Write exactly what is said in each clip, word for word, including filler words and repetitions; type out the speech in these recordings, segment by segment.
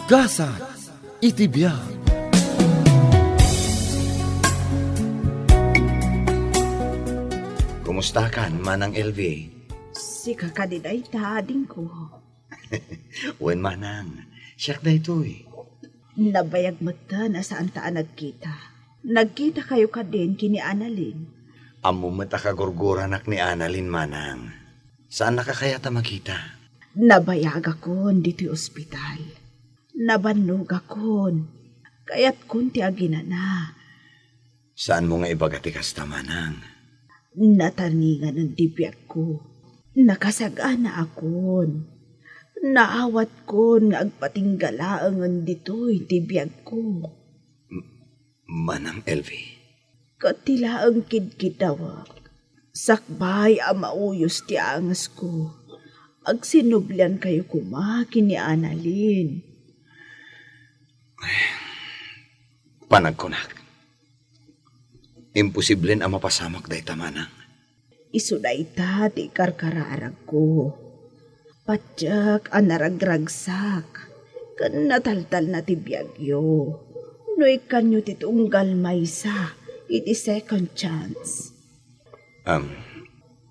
Gasat iti biag. Kumustakan, Manang Elvi? Sika kadi dayta, adingko. Wen, Manang. Siak daytoy. Nabayag metten a saanta a nagkita. Nagkitakayo kadin ken ni Annalyn? Ammom met a kagurguranak ni Annalyn, Manang. Saannaka kayat a makita? Nabayagakon ditoy ospital. Nabannogakon. Kayatkon ti aginana. Saanmo nga ibaga ti kasta, Manang? Natarnginganen ti biagko. Nakasaganaakon. Naawatkon nga agpatingga laengen ditoy ti biagko. M-, Manang Elvi. Ket ti laeng kidkiddawek, sakbay a mauyos ti angesko, agsinubliankayo koma ken ni Annalyn. Panagkunak, imposiblen a mapasamak dayta, Manang. Isu dayta ti ikarkaraaragko. Patiek a naragragsak ken nataltalna ti biagyo no ikkanyo ti tunggal maysa iti second chance. Am,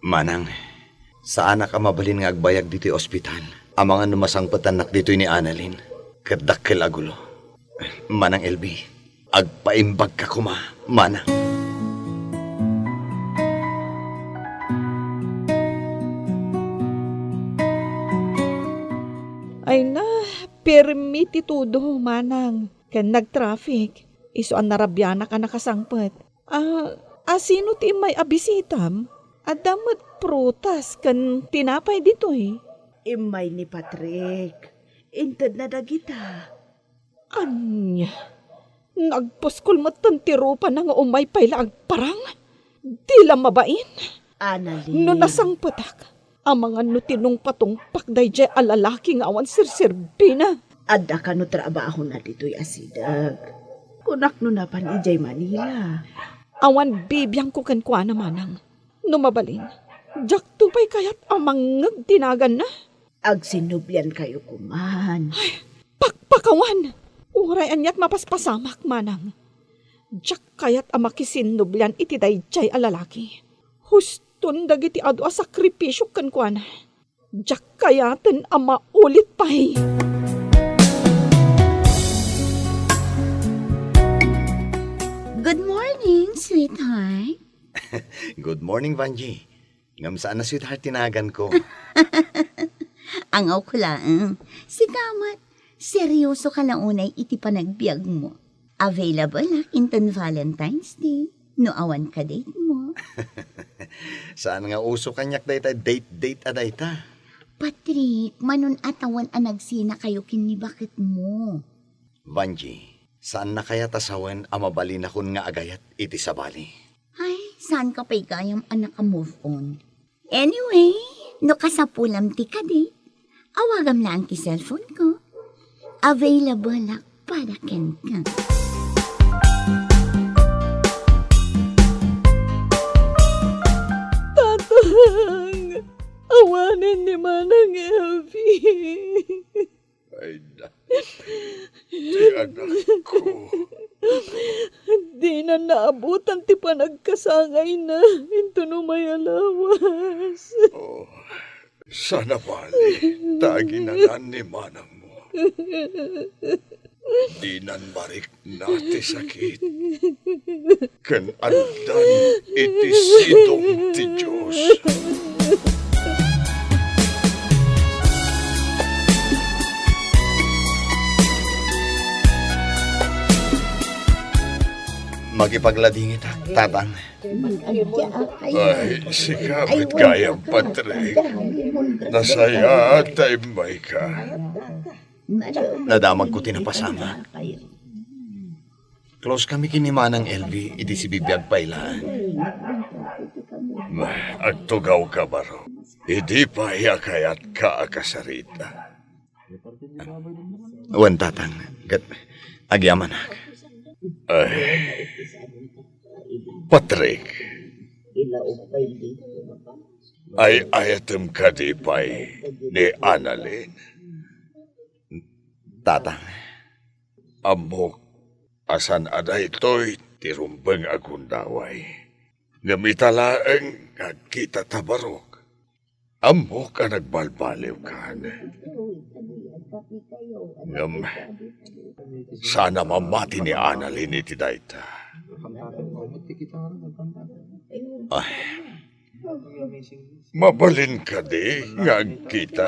Manang, saanak a mabalin nga agbayag ditoy ospital. Amangan no masangpetannak ditoy ni Annalyn ket dakkel a gulo. Manang Elvi, agpaimbagka koma, Manang. Ay na, pirmi ti tudo, Manang. Ken nagtraffic. Isu a narabianak a nakasangpet. A, a sino ti immay a bisitam? Adda met prutas ken tinapay ditoy. Immay ni Patrick. Intedna dagita. Ania? Nagpuskol metten ti rupana nga umay pay la agparang? Di la mabain? Annalyn. No nasangpetak, amangan no tinungpatungpak daydiay a lalaki nga awan serserbina. Adda kano trabahona ditoy a sideg. Kunak no napan idiay Manila. Awan bibiangko kenkuana, Manang. No mabalin, diakto pay kayat a mangngeg ti naganna. Agsinubliankayo koman. Ay, pakpakawan! Uray aniat mapaspasamak, Manang. Diak kayat a makisinnublian iti daydiay a lalaki. Huston dagiti adu a sakripisiok kenkuana. Diak kayaten a maulit pay. Good morning, sweetheart. Good morning, Vangie. Ngem saan a sweetheart ti naganko. Angawko laeng. Sika met, seryosoka la unay iti panagbiagmo. Available-ak inton Valentine's Day, no awan ka date mo. Saan nga uso kaniak dayta date-date a dayta. Patrick, manon a tawen a nagsinakayo ken ni baketmo. Vangie, saanna kayat a sawen a mabalinakon nga agayat iti sabali? Ay, saanka pay gayam a naka-move on? Anyway, no kasapulam ti kadi, awagam laeng ti cellphone ko. Available-ak pada kenka. Tatang! Awanen ni Manang Elvi. Ay, na. Ti anakko. Dinan naabutan ti panagkasangayna inton umay a lawas. Oh, saan a bali ta aginanan ni manangmo. Dinan marikna ti sakit. Ken addan iti sidong ti Dios. Makipagladingitak, Tatang. Ay, sika met gayam, Patrick. Nasayaat ta immayka. Nadamagko ti napasamak. Close kami ken ni Manang Elvi idi sibibiag pay laeng. Agtugawka, baro. Idi pay a kayatka a kasarita. Wen, Tatang, ket agyamanak. Ay, Patrick. Ay-ayatem kadi pay ni Annalyn? Tatang, Ammok a saan a daytoy ti rumbeng a gundaway. Ngem ita laeng nga agkitata, Barok, ammok a nagbalbaliwkan. Ngem saan a mamati ni Annalyn iti dayta. Ay, mabalin kadi nga agkita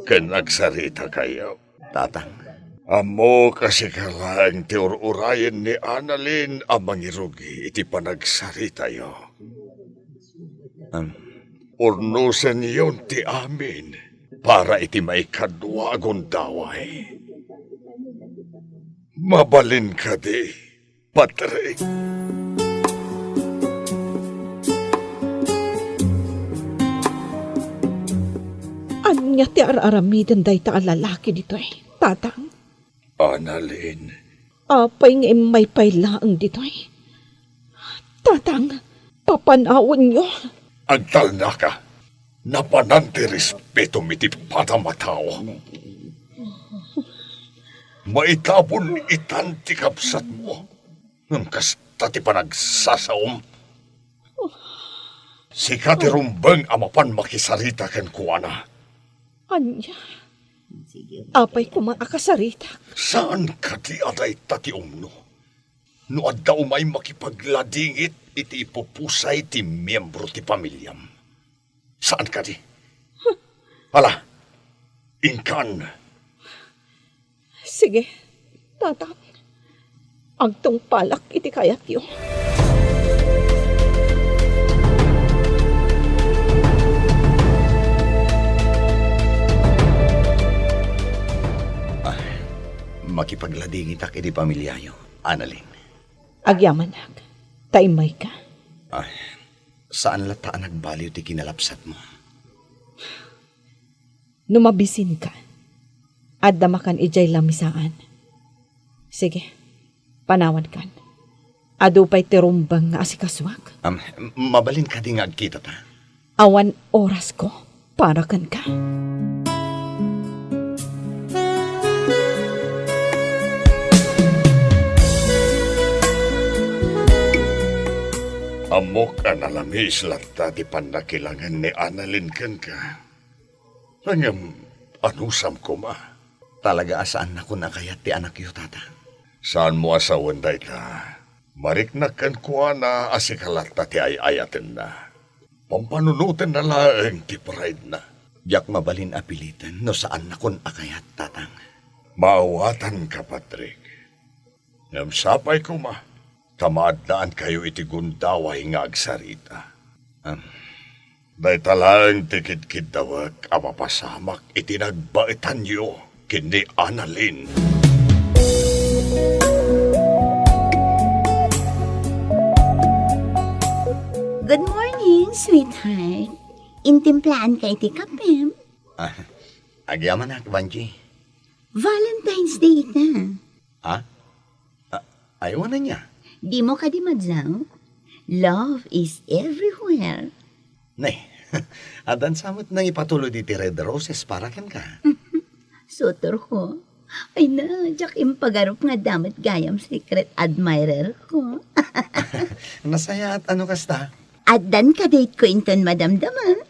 ken agsaritakayo? Tatang. Ammok a sika laeng ti ur-urayen ni Annalyn a mangirugi iti panagsaritayo. Am. Urnosenyon ti amin para iti maikadua a gundaway. Mabalin kadi, Patrick? Ania ti ar-aramiden dayta a lalaki ditoy, Tatang? Annalyn. Apay nga immay pay laeng ditoy? Tatang, papanawenyo. Agtalnaka. Napanan ti respetom iti padam a tao. Maitabon itan ti kabsatmo. Ngem kasta ti panagsasaom. Sika ti rumbeng a mapan makisarita kenkuana. Ania? Apay koma a kasaritak? Saan kadi a dayta ti umno? No adda umay makipagladingit iti ipupusay ti miembro ti pamiliam. Saan kadi? Ala, inkan. Sige, Tatang. Agtungpalak iti kayatyo. Ah, makipagladingitak iti pamiliayo, Annalyn. Agyamanak, ta immayka. Ay, saan latta a nagbaliw ti kinalabsatmo. No mabisinka, adda makan idiay lamisaan. Sige, panawankan. Adu pay ti rumbeng nga asikasuak. Am, mabalin kadi nga agkitata? Awan orasko para kenka. Ammok a nalamiis latta ti pannakilangen ni Annalyn kenka. Ngem, anusam koma? Talaga a saannakon a kayat ti anakyo, Tata. Saanmo a sawen dayta. Mariknak kenkuana a sika latta ti ay-ayatenna. Pampanunotenna laeng ti pride-na. Diak mabalin a piliten no saannakon a kayat, Tatang. Maawatanka, Patrick. Ngem sapay koma, ta maaddaankayo iti gundaway nga agsarita. Am. Dayta laeng ti kidkiddawek a mapasamak iti nagbaetanyo ken ni Annalyn. Good morning, sweetheart. Intimplaanka iti kapem? Ah, agyamanak, Vangie. Valentine's Day ita. Ha? A-, ay, wen ania? Dimo kadi madlaw? Love is everywhere. Ne, addan sa met nangipatulod iti red roses para kenka. Sutorko. Ay na, diak impagarup nga adda met gayam secret admirer ko. Nasayaat a no kasta. Addan kadate ko inton madamdama.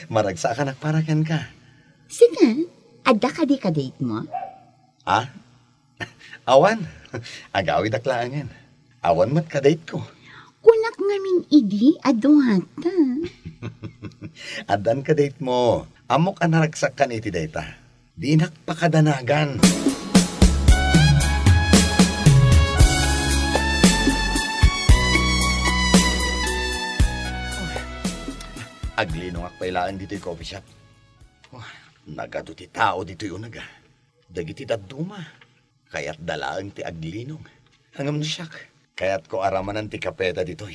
Maragsakanak para kenka. Sika, adda kadi kadate mo? Ah? Awan. Agawidak laengen. Awan met kadate ko. Kunak ngamin idi a duata. Addan kadate mo. Ammok a naragsakkan iti dayta. Dinak pakadanagan. Aglinongak pay laeng ditoy coffee shop. Nagadu ti tao ditoy uneg, a. Dagiti dadduma. Kayatda laeng ti aglinong. Ngem no siak, kayatko a ramanan ti kapeta ditoy.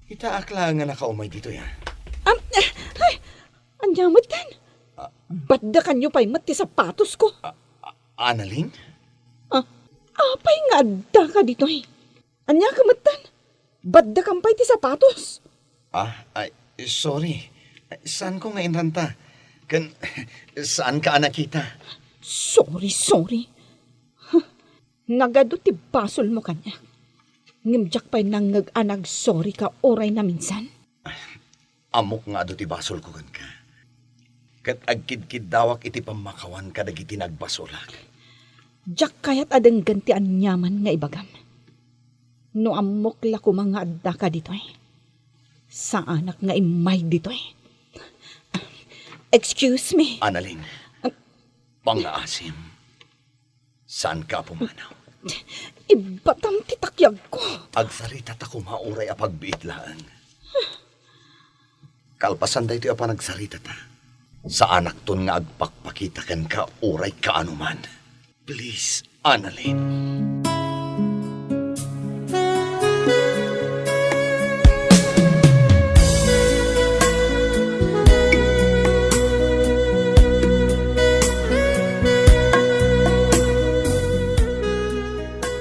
Itaak laeng nga nakaumay ditoy, a. Am, eh, ay, ania met tan? Ah. Baddakanyo pay met ti sapatosko. Ah, ah, Annalyn? Ah, apay nga addaka ditoy? Ania ka met tan? Baddakan pay ti sapatos. Ah, ay, sorry. Saanko nga inranta. Ken, saanka a nakita. Sorry, sorry. Huh, Nagadu ti basolmo kaniak. Ngem diak pay nangngeg a nagsorry ka uray naminsan. Ammok nga adu ti basolko kenka. Ket agkidkiddawak iti pammakawan kadagiti nagbasolak. Diak kayat a denggen ti aniaman nga ibagam. No ammok la koma nga addaka ditoy, saanak nga immay ditoy. Excuse me. Annalyn, pangngaasim. Saanka a pumanaw. Ibbatam ti takyagko. Agsaritata koma uray a pagbiit laeng. Kalpasan daytoy a panagsaritata, saanakton nga agpakpakita kenka uray kaanoman. Please, Annalyn.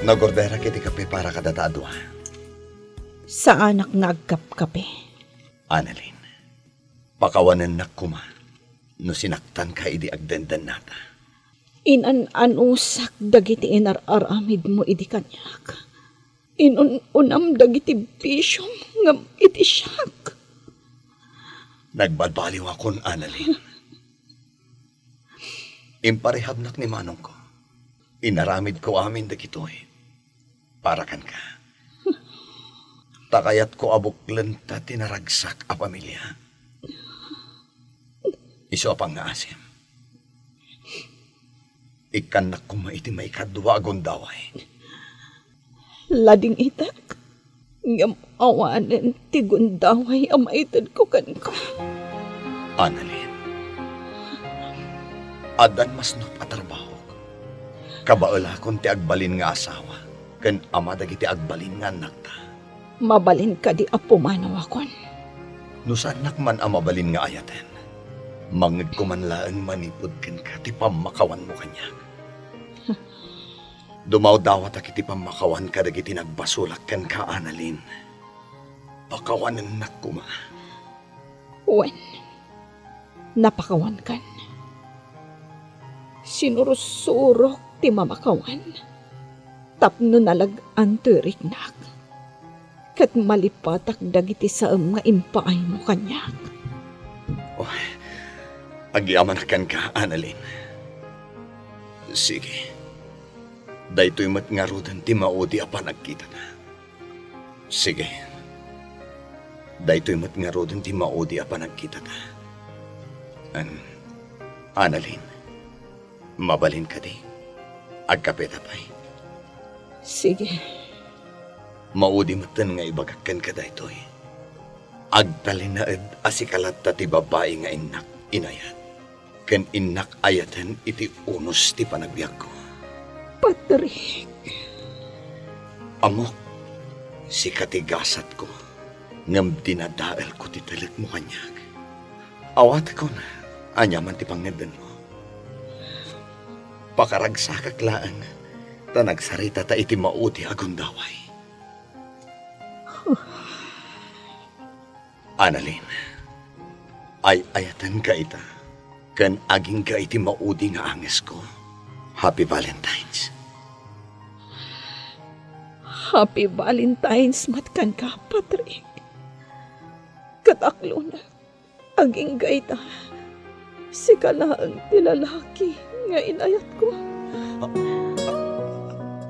Nagorderak iti kape para kadata a dua. Saanak nga agkapkape. Annalyn, pakawanennak koma no sinaktanka idi agdendennata. Inan-anusak dagiti inar-aramidmo idi kaniak. Inun-unam dagiti bisiom ngem iti siak. Nagbalbaliwakon, Annalyn. Imparehabnak ni manongko. Inaramidko amin dagitoy para kenka. Ta kayatko a buklenta ti naragsak a pamilia. Isu a pangngaasim, ikkannak koma iti maikadua a gundaway. Ladingitek, ngem awanen ti gundaway a maitedko kenka. Annalyn, addan masnop a trabahok. Kabaelakon ti agbalin nga asawa ken ama dagiti agbalin nga annakta. Mabalin kadi a pumanawakon? No saannak man a mabalin nga ayaten, mangngegko man laeng manipud kenka ti pammakawanmo kaniak. Dumawdawatak iti pammakawan kadagiti nagbasolak kenka, Annalyn. Pakawanennak koma. Wen, napakawankan. Sinursurok ti mamakawan tapno nalag-an toy riknak, ket malipatak dagiti saem nga impaaymo kaniak. Oh, agyamanak kenka, Annalyn. Sige. Daytoy met ngaruden ti maudi a panagkitata. Sige. Daytoy met ngaruden ti maudi a panagkitata. An, Annalyn, mabalin kadi? Agkapeta pay? Sige. Maudi metten nga ibagak kenka daytoy. Agtalinaed a sika latta ti babai nga innak inayat. Ken innak ayaten iti unos ti panagbiagko. Patrick. Ammok, sika ti gasatko, ngem dinadaelko ti telekmo kaniak. Awatekon aniaman ti pangngedenmo. Pakaragsakak laeng, ta nagsaritata iti maudi a gundaway. Annalyn, ay-ayatenka ita, ken agingga iti maudi nga angesko. Happy Valentine's. Happy Valentine's met kenka, Patrick. Ket aklona, agingga ita. Sika laeng ti lalaki nga inayatko.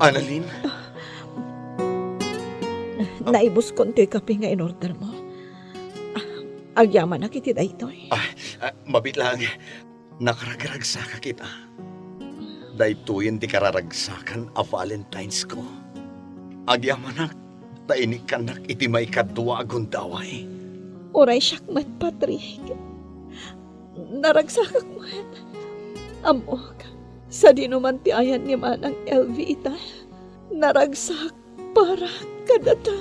Annalyn? Naibuskon toy kape nga inordermo. Agyamanak iti daytoy. Ah, ah, mabiit laeng. Nakaragragsakak ita. Daytoyen ti kararagsakan a Valentine's ko. Agyamanak ta inikkannak iti maikadua a gundaway. Uray siak met, Patrick. Naragsakak met. Ammok, sadino man ti ayan ni Manang L V ita, naragsak para kadata.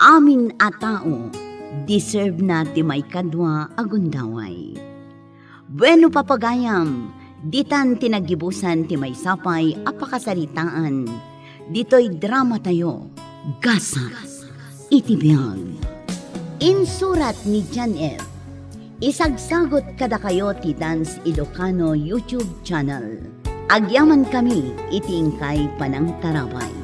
Amin a tao, deserve na ti maikadua a gundaway. Bueno, papagayam, ditan ti naggibusan ti maysa pay a pakasaritaan. Ditoy dramatayo, Gasat iti Biag. Insurat ni Jan F. Isagsagut kadakayo ti Dance Ilocano YouTube channel. Agyamankami iti inkay panangtarabay.